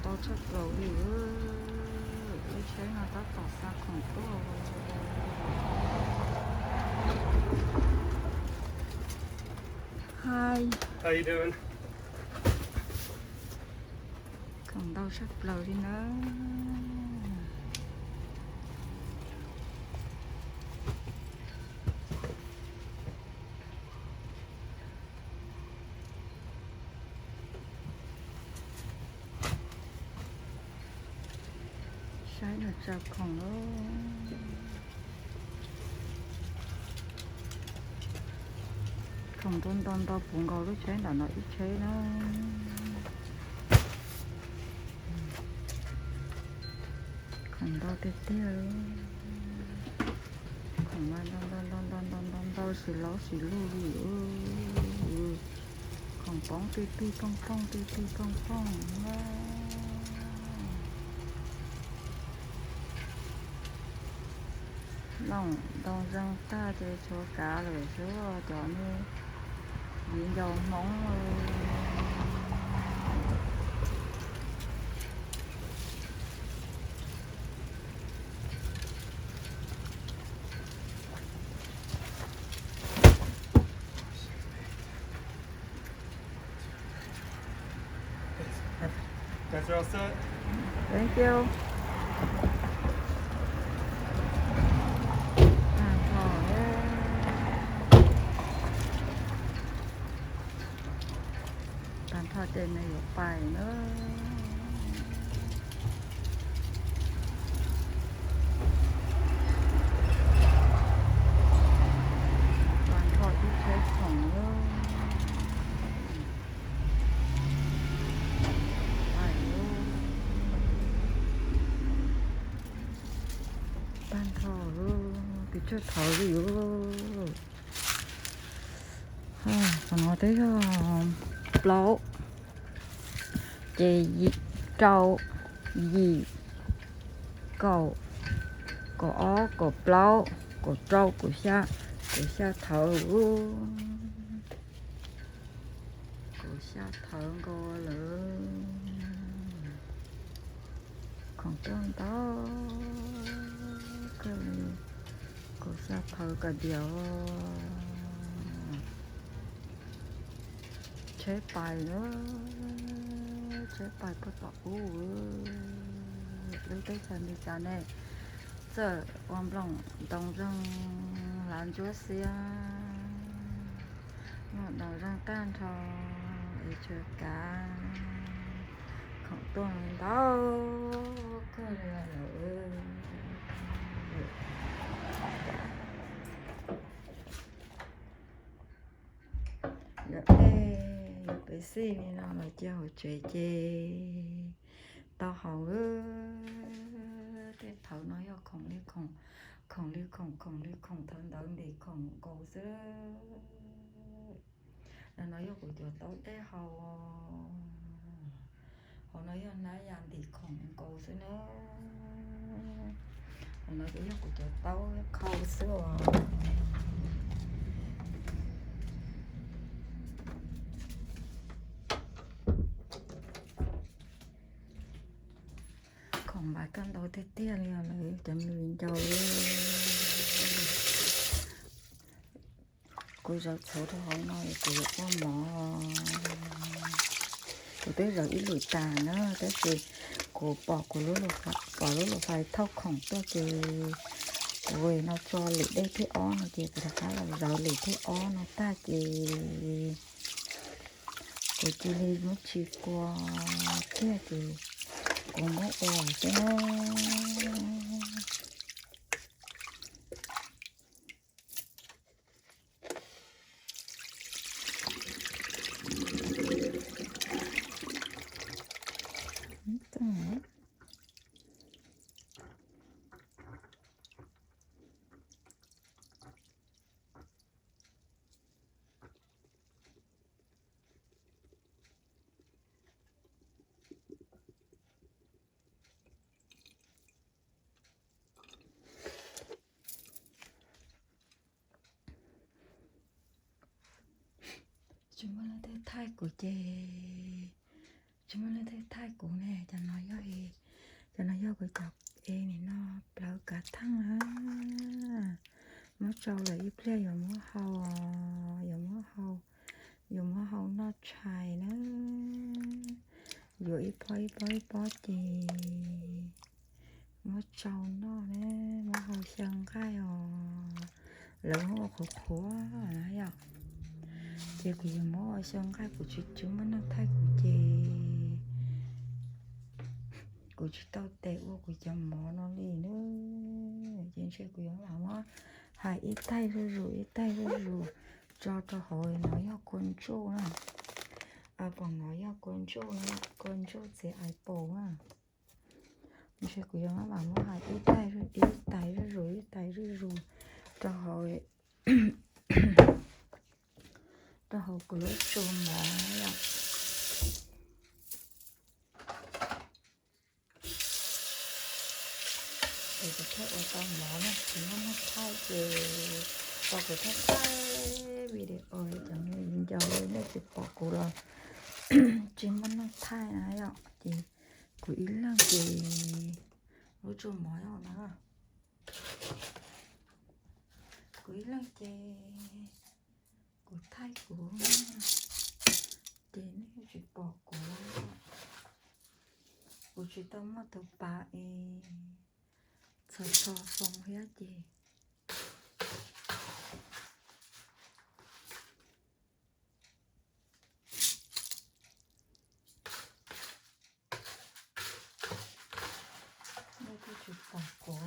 Ntau tshaj plaws li, lub tsheb no tab tom xa khoom tuaj. Hi. How you doing? Khoom ntau tshaj plaws li na. Saib nws tsaws khoom lawm. Khoom ntau ntau ntau puv nkaus lub tsheb ntawm no ib tsheb na. Khoom ntau tiag tiag. Khoom mas ntau ntau ntau ntau ntau ntau ntau, tsis laub tsis lug li. Khoom poob ti ti pooj pooj ti ti pooj pooj na. Loom ntoo zoo tag ces tshuav kav lawm xwb, cov me viv ncaus Hmoob. Thank you. Tag nrho, tag nrho ces nws yuav pais na. Tag nrho ib tsheb khoom na. Tag nrho, tus tsawg thawv li yuav. Qhov no twb yog plaub, ces yim, rau, yim, kaum, kaum ob, kaum plaub, kaum rau, kaum xya, kaum xya thawv. Kaum xya thawv nkaus lawm. Khoom tuaj ntau kawg li, kaum xya thawv kawg diam. Tsheb pais na, tsheb pais puag tom ub. Lub teb chaws Amelikas ne, txawm ua nplooj ntoo zoo, hlav ntsuab xiab, nplooj ntoo zoo tag nrho, es tshuav kav, khoom tuaj ntau kawg li lawm. Yog dej yuav pes xij li no los cia hauv tsev ces tau haus. Tej thawv no yog khoom li khoom, khoom li khoom, khoom li khoom, thawv ntawv ntim khoom nkaus xwb. No yog kuv cov taub dej haus. Hauv no yog hnab ya ntim khoom nkaus xwb na. Hauv no ces yog kuv cov taub khau xwb os. Khoom mas tuaj ntau tiag tiag li os lawm cov me viv ncaus. Kuv zaws txhuv rau hauv no kuv yuav ua mov. Kuv twb zaws ib lwm tas na, tab sis kuv pom kuv lub, pom lub luv fais thauj khoom tuaj ces kuv no tso lwm dej thib ob no ces kuv rov qab los zaws lwm thib ob no tag ces kuv cia li muab tsis kua kiag ces kuv muab ua xwb na. Tsis muaj leej twg thaij kuv ces, tsis muaj leej twg thaij kuv ne, cov no Kuv cov es nim no plawv kav theej na. Muab tsau lawm ib pliag yuav muab hau, yuav muab hau, yuav muab hau noj tshais na. Yuav ib pob ib pob ib pob ces muab tsau noj na, muab hau xyaw nqaij os. Lawv muab ua qhuav qhuav na yom. Ces kuv yuav muab ua xyaw nqaij, kuv tsis, tsis muaj neeg thaij kuv ces kuv tsis tau tes ua kuv cov mov no li na. Ces ntshe kuv yuav lam muab hais ib taig zuj zus ib taig zuj zus tso rau hauv no yog kua ntsuj na. Pom no yog kua ntsuj na, kua ntsuj txiv apple na. Ntshe kuv yuav lam muab hais ib taig, ib taig zuj zus ib taig zuj zus rau hauv, rau hauv kuv lub tsu mov yom. Es kuv thiaj ua tau mov na, tsis muaj neeg thaij ces tau kuv thiaj thaij video li cov me viv ncaus li nej tsis pom kuv los tsis muaj neeg thaij na yom. Ces kuv ib leeg ces lub tsu mov yog no, kuv ib leeg ces kuv thaij kuv, ces nej tsis pom kuv, kuv tsis tau muaj tus pas es txhos txhos foos thiab ces nej twb tsis pom kuv.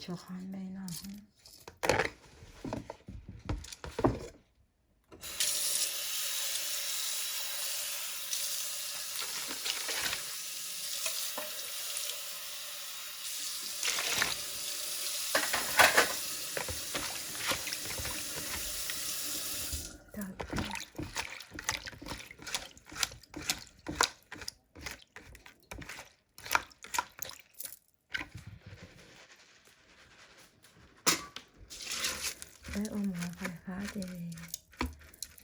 Tshuav qhov me no. Peb ua mov fais fab ces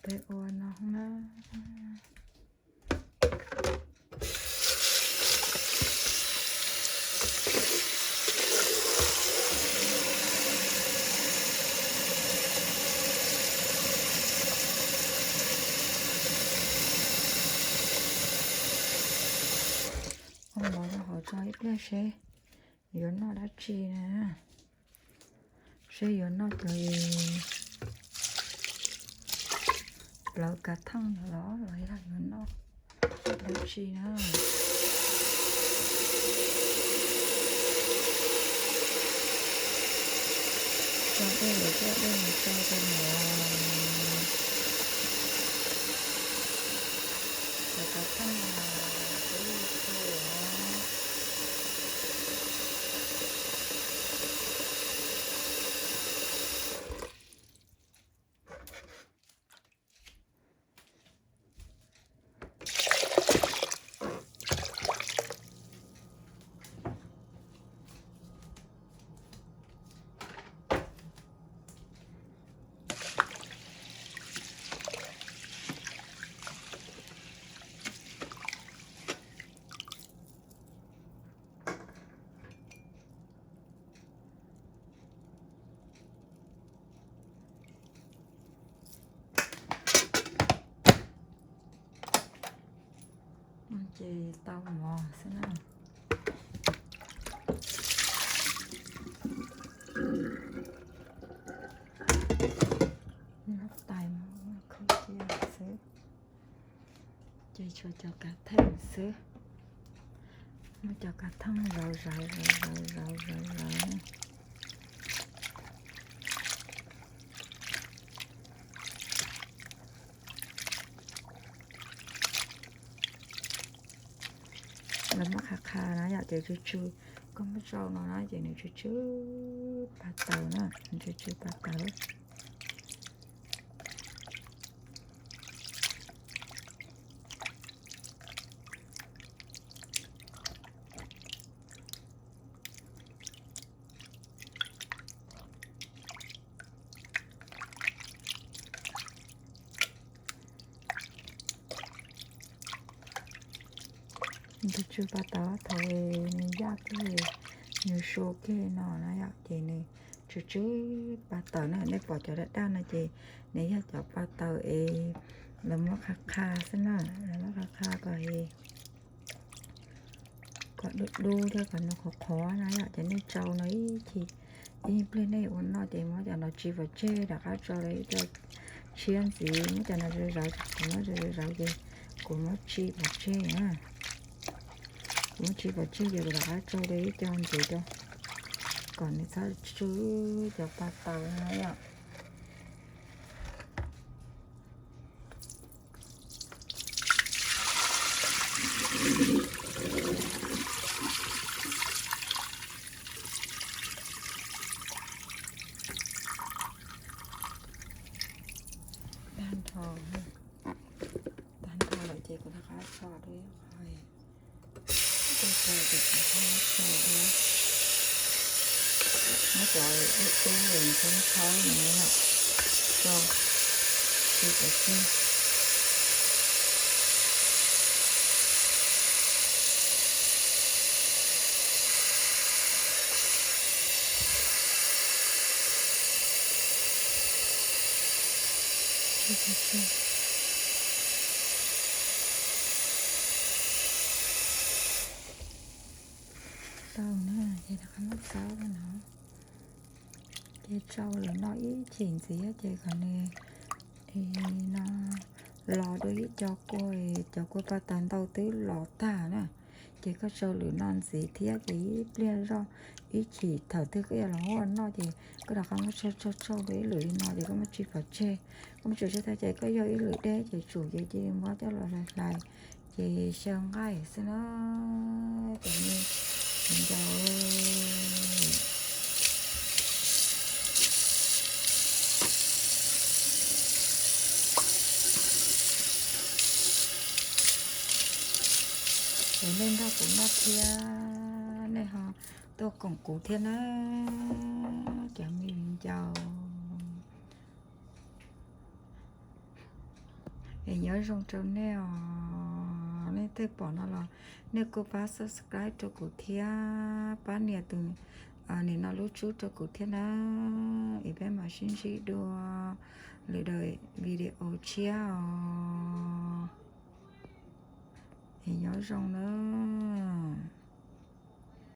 peb ua no na. Ua mov rau hauv tso ib pliag seb yuav noj dab tsi na. Seb yuav noj cov plawv kav theej no los los yog yuav noj dab tsi na. Tso dej lawm thiab, dej mus tso rau mov. Cov kav theej no peb yuav tso os. Ces tau mov xwb na. Noj tais mov khwb cia xwb. Ces tshuav cov kav theej xwb. Muab cov kav theej zauv zauv zauv zauv zauv zauv zauv. Lawv muab qha qha na yom, ces tsw tsw, koj muab tsau no na ces nws tsw tsw pas taws na, nws tsw tsw pas taws. Nws tsw pa taws thaum nws yaj kiag, nws su kiag no na yom, ces nws tsw tsw pa taws na. Nej pom cov daj daj no ces nws yog cov pa taws es lawv muab qha qha xwb na, lawv muab qha qha kom kom dub dub thiab kom nws qhuav qhuav na yom. Ces nej tsau no ib chim, ib pliag nej ua noj ces muab cov no tsis pov tseg rov qab tso rau ib co tshiab ntxiv. Muab cov no zom zaws, kuv muab zom zaws ces kuv muab tsis pov tseg na. Kuv muab tsis pov tseg ces kuv rov qab tso rau ib co ntxiv rau kom nws txhob tsw cov pa taws no yom. Tag nrho, tag nrho lawm ces kuv rov qab tso rau ib qho, tej tso ces kuv tso dua, muab cov ub ub es ntxhawb ntxhawb no yom, tso tsis pov tseg. Tau na, ces rov qab muab txawb no, ces tsau lwm no ib chim ntxiv ces kom nws no los dua ib co kua, cov kua pa taws ntau twb los tag na. Ces koj tsau lwm no ntxiv thiab ces ib pliag zoj ib chim thaum twg koj yuav los ua noj ces koj rov qab muab tsau tsau tsau dua ib lwm li no ces koj muab tsis pov tseg, koj muab tsis pov tseg tag ces koj yog ib lwm deb ces tsum ces cia li muab coj los hlais hlais ces xyaw nqaij xwb na. Cov me viv ncaus, es nej nrog kuv noj thiab nej ho tuaj koom kuv thiab na, cov me viv ncaus. Es nyob zoo rau nej os, nej twg pom no los nej kuj pab subscribe rau kuv thiab pab nias tus nim no lub tswb rau kuv thiab na, es peb mam sib ntsib dua lwm daim video tshiab os. Es nyob zoo na.